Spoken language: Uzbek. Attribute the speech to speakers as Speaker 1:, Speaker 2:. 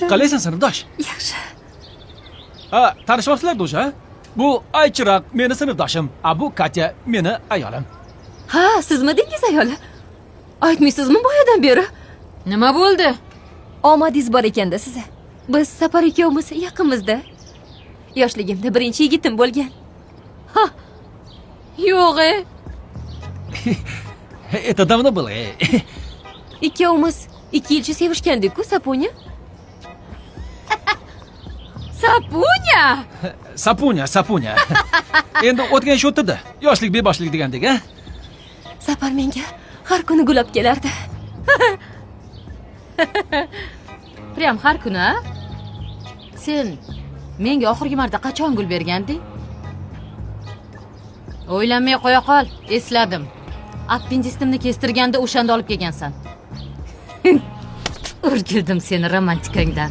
Speaker 1: Qalaysan, sinfdosh?
Speaker 2: Yaxshi.
Speaker 1: Ha, tanishmabsizlar o'sha? Bu Aychiroq, meni sinfdoshim, a bu Katya, meni ayolim.
Speaker 2: Ha, sizmidingiz ayoli? Aytmaysizmi boyadan beri?
Speaker 3: Nima bo'ldi?
Speaker 2: Omadingiz bor ekanda siza. Biz Sapar ikkovimiz yaqinmizda. Yoshligimda birinchi yigitim bo'lgan.
Speaker 3: Yo'q e.
Speaker 1: Это давно было. Ey.
Speaker 2: Ikkovimiz 2 yilcha sevishgandik-ku, Sapunya.
Speaker 3: Sapunya.
Speaker 1: Sapunya, Sapunya. Endi o'tgan ish o'tdi. Yoshlik beboshlik degandek, a?
Speaker 2: Sapar menga har kuni gul olib kelardi.
Speaker 3: Прям har kuni, a? Sen menga oxirgi marta qachon gul berganding? O'ylanmay qo'ya qol, esladim. Appendisitimni kestirganda o'shanda olib kelgansan. O'rgildim seni romantikangdan.